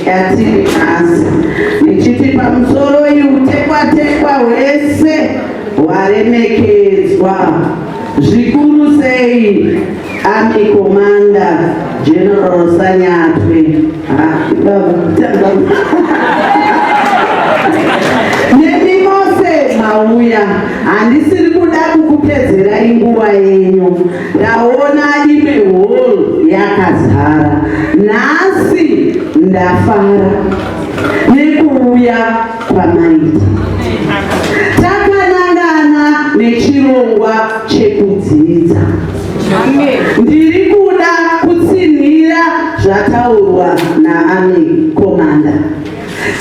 yatiri nhasi ndichiti pamusoro iyi utekwatekwa hwese hwaremekedzwa zvikuru sei Army Commander General Sanyatwe. Nemi mose mauya, handisiri kuda kukupedzerai nguva yenyu. Ndaona imwe hall yakazara. Nhasi ndafara nekuuya kwamaita. Takanangana nechirongwa chekudzidza. Ndiri kuda kutsinhira zvataurwa naArmy Commander.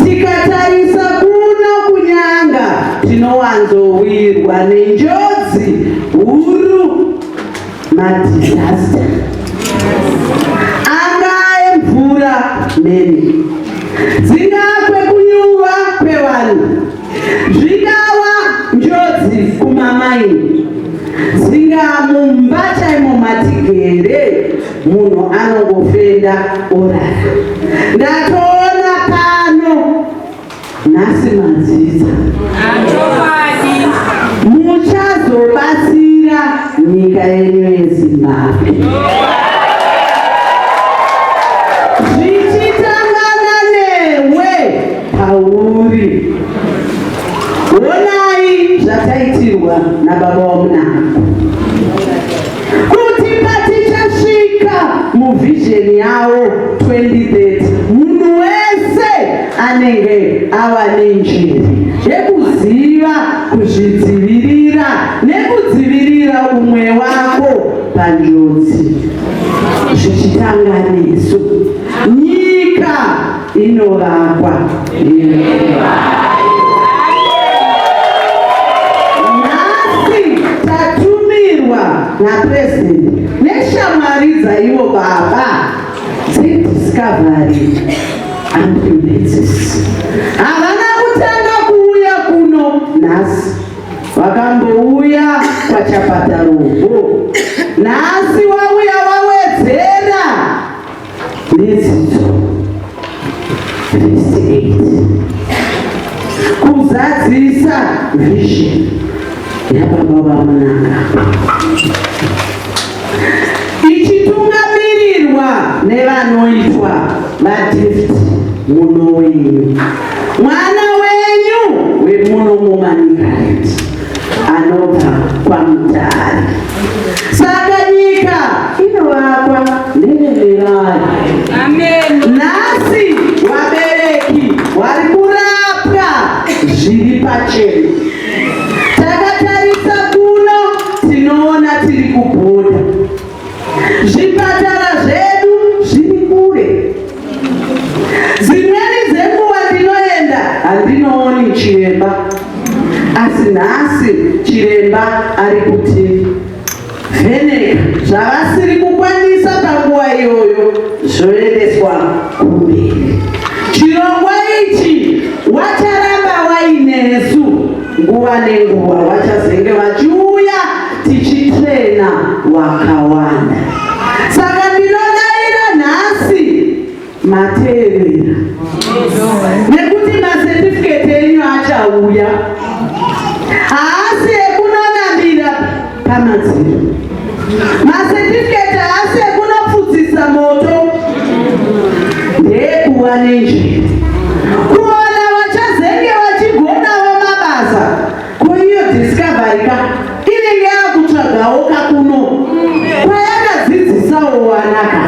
Tikatarisa kuno kuNyanga tinowanzowirwa nenjodzi huru madisaster angaa emvura mheni dzingaa kwekunyuva kwevanhu zvingawa njodzi kumamaini dzingaa mumba chaimo matigere munhu anongofenda orara ndatoona pano Nhasi madzidza. Muchazobatsira nyika yenyu yeZimbabwe. Zvichitangana newe pauri. Honai zvataitirwa nababa waMunangagwa. Kuti patichasvika muvision yawo 2030 munhu wese anenge ava nenjiri yekuziva kuzvidzivirira nekudzivirira umwe wako panjodzi zvichitanga nesu. Nyika inovakwa nhasi tatumirwa napresident neshamwari dzaivo baba dzediscovery ambulances havana kutanga kuuya kuno nhasi vakambouya kwachapatarobo nhasi wauya wawedzera Nedzidzo First aid kuzadzisa vision yababa vaMnangagwa ichitungamirirwa nevanoitwa vaDift muno wenyu mwana wenyu wemuno muManicaland anobva kwaMutare. Saka nyika inovakwa nevene vayo. Amen. Nhasi vabereki vari kurapwa zviri pachena. Takatarisa kuno tinoona tiri kubhodha. Zvipatara zvedu zviri kure. Dzimweni dzenguva ndinoenda handinooni chiremba, asi nhasi chiremba ari kuti vheneka zvavasiri kukwanisa panguva iyoyo zvoendeswa kumberi. Chirongwa ichi wacharamba wainesu nguva nenguva, wachazenge vachiuya tichitrena wakawanda. Saka ndinodaira nhasi mateerera nekuti masetifiketi enyu achauya haasi ekunonamira pamadziro masetifiketi haasi ekunopfudzisa moto ndeekuva nenjere kuwana vachazenge vachigonawo mabasa Ko iyo discovery ka inenge yakutsvagawo ka kuno kwayakadzidzisawo vana ka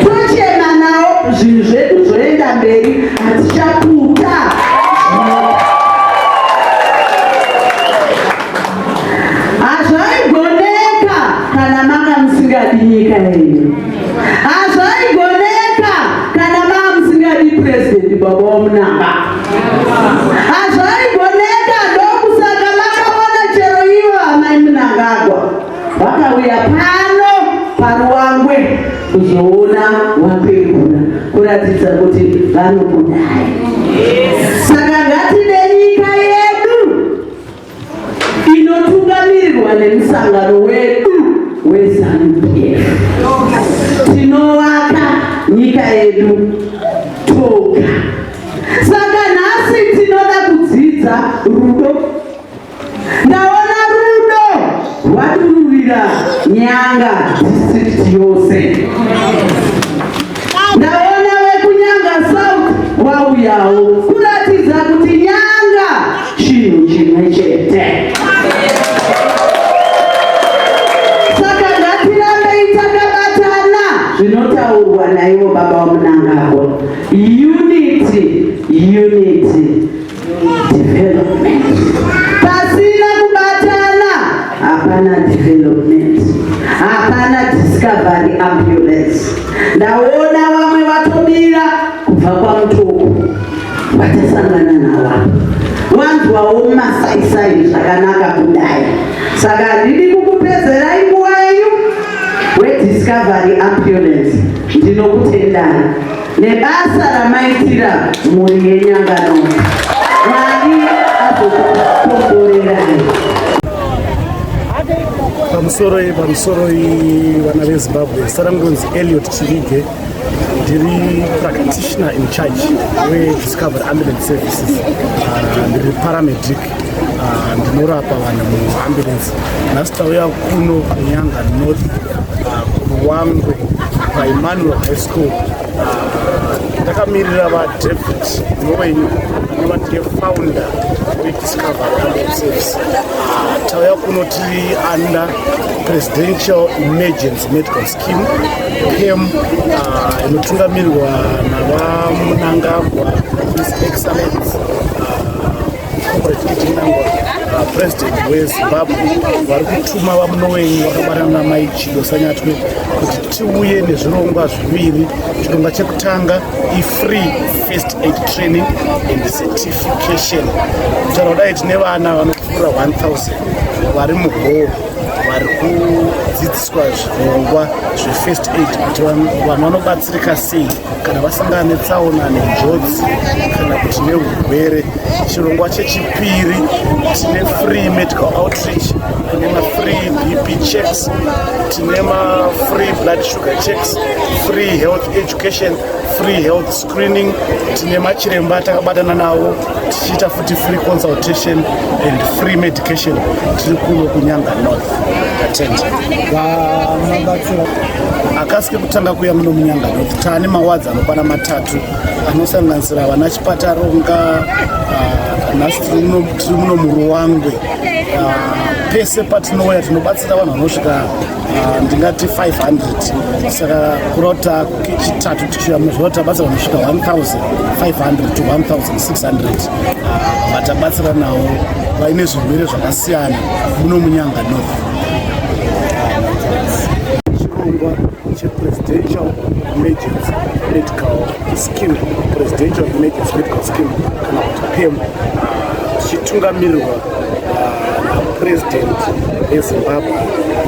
tochema nawo zvinhu zvedu zvoenda mberi hatichaputa hazvaigoneka kana manga musingadi nyika yenyu hazvaigoneka kana manga musingadi president baba wamunanga Hazvaigoneka, ndokusaka makaona chero ivo amai Mnangagwa vakauya pano paRuwangwe kuzoona wakwegura kuratidza kuti vanokudai. Saka ngatide nyika yedu inotungamirirwa nemusangano wedu weZanu PF. Tinovaka nyika yedu toga. Voga. Saka nhasi tinoda kudzidza rudo. Ndaona rudo rwadururira Nyanga district yose. Ndaona vekuNyanga South wauyawo kuratidza kuti Nyanga chinhu chimwe chete. Saka ngatirambei takabatana zvinotaurwa naivo baba vaMnangagwa. Unity, unity, development. Pasina kubatana hapana development, hapana Discovery Ambulance. Ndaona vamwe vatomira kubva kwaMutoko vatasangana navo, wanzwawo masaisai zvakanaka kudai. Saka handidi kukupedzerai nguva yenyu. WeDiscovery Ambulance, ndinokutendai nebasa ramaitira mhuri yeNyanga North. Mwari azokukomborerai. Pamusoroi, vana veZimbabwe. Zita rangu rinonzi Eliot Chirige, ndiri practitioner in charge weDiscovery Ambulance Services. Ndiri paramedic, ndinorapa vanhu muambulance. Nhasi tauya kuno kuNyanga North, kuRuwangwe, paEmmanuel High School. Ndakamirira vaDavid Munowenyu, anova ndiye founder weDiscovery Ambulance Service. Tauya kuno tiri under Presidential Emergency Medical Scheme, PEM, inotungamirirwa navaMnangagwa, His Excellence Comrade ED Mnangagwa, president weZimbabwe. Vari kutuma vaMunowenyu vakabatana namai Chido Sanyatwe kuti tiuye nezvirongwa zviviri. Chirongwa chekutanga ifree first aid training and certification. Kutaura kudai, tine vana vanopfuura 1000 vari muhall vari kudzidziswa zvirongwa zvefirst aid, kuti vanhu vanobatsirika sei kana vasangana netsaona, nenjodzi kana kuti neurwere. Chirongwa chechipiri, tine free medical outreach. Kune mafree BP checks, tine mafree blood sugar checks, free health education, free health screening. Tine machiremba takabatana navo tichiita futi free consultation and free medication. Tiri kuno kuNyanga North. Tatenda. Vamabatsira. Akasi kekutanga kuya muno muNyanga North. Taane mawards anokwana matatu anosanganisira vana Chipataronga. Nhasi tiri muno muRuwangwe. Pese patinouya tinobatsira vanhu vanosvika, ndingati 500. Saka kurota kechitatu tichiuya muno, tabatsira vanosvika 1500 to 1600 vatabatsira navo vaine zvirwere zvakasiyana muno muNyanga North. Chirongwa chePresidential Emergency Medical Scheme, Presidential Emergency Medical Scheme kana kuti PEM, tichitungamirirwa napresident veZimbabwe,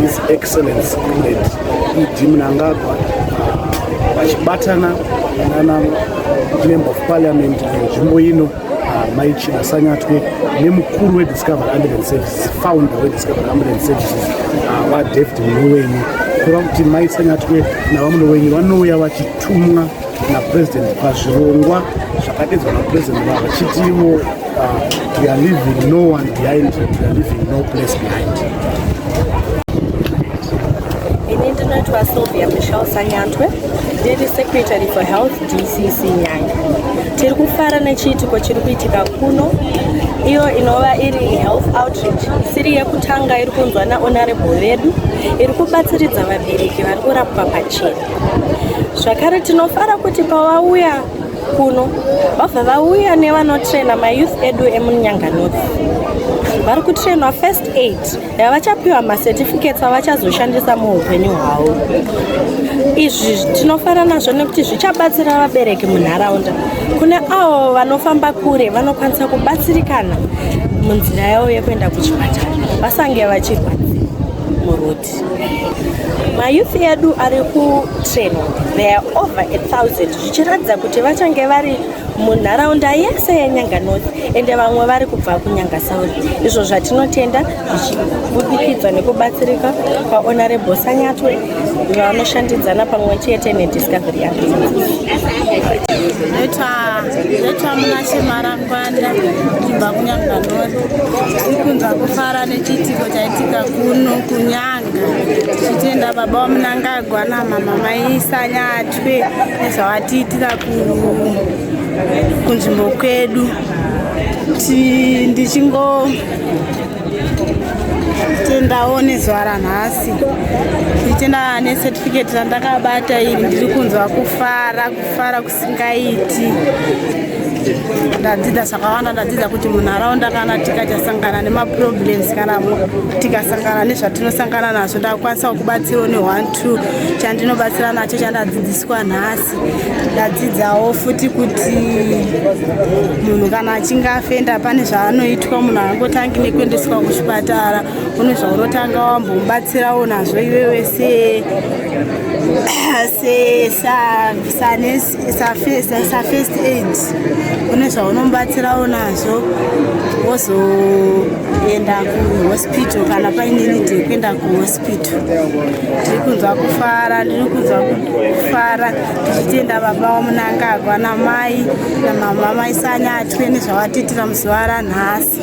His Excellence Comrade ED Mnangagwa, vachibatana nana member of parliament yenzvimbo ino, mai Chido Sanyatwe, nemukuru weDiscovery Ambulance Services, founder weDiscovery Ambulance Services, vaDavid Munowenyu. Kureva kuti mai Sanyatwe navaMunowenyu vanouya vachitumwa napresident pazvirongwa zvakadedzwa napresident, vachitivo we are leaving no one behind, we are leaving no place behind. Ini ndinoitwa Sylvia Michelle Sanyatwe, ndiri secretary for health, DCC Nyanga. Tiri kufara nechiitiko chiri kuitika kuno, iyo inova iri health outreach isiri yekutanga iri kunzwa nahonorable vedu, iri kubatsiridza vabereki vari kurapwa pachena. Zvakare tinofara kuti pavauya kuno vabva vauya nevanotraina mayouth edu emuNyanga North vari kutrainwa first aid, yavachapiwa macertificates avachazoshandisa muupenyu hwavo. Izvi tinofara nazvo nekuti zvichabatsira vabereki munharaunda. Kune avo vanofamba kure, vanokwanisa kubatsirikana munzira yavo yekuenda kuchipatara, vasange vachirwadziwa murodhi. Mayouth edu ari kutrainwa, they are over 1000, zvichiratidza kuti vachange vari munharaunda yese yeNyanga North, ende vamwe vari kubva kuNyanga South. Izvo zvatinotenda zvichibudikidza nekubatsirika kwaHonorable Sanyatwe vanoshandidzana pamwe chete neDiscovery Young. Ndinoitwa Munashe Marangwanda, ndibva kuNyanga North. Tiri kunzwa kufara nechiitiko chaitika kuno kuNyanga, tichitenda baba waMunangagwa namama mai Sanyatwe nezvavatiitira kunzvimbo kwedu. Ndichingo tendawo nezuva ranhasi, ndichitenda necertificate randakabata iri. Ndiri kunzwa kufara, kufara kusingaiti. Ndadzidza zvakawanda. Ndadzidza kuti munharaunda kana tikachasangana nemaproblems, kana tikasangana nezvatinosangana nazvo, ndakwanisawo kubatsirawo ne1 2 chandinobatsira nacho chandadzidziswa nhasi. Ndadzidzawo futi kuti munhu kana achinge afenda, pane zvaanoitwa. Munhu angotangi nekuendeswa kuchipatara, une zvaunotanga wambomubatsirawo nazvo iwewe safirst aid. Une zvaunomubatsirawo nazvo, wozoenda kuhospital kana paine need yekuenda kuhospital. Ndiri kunzwa kufara, ndiri kunzwa kufara, tichitenda baba waMunangagwa namai namama mai Sanyatwe nezvavatiitira muzuva ranhasi.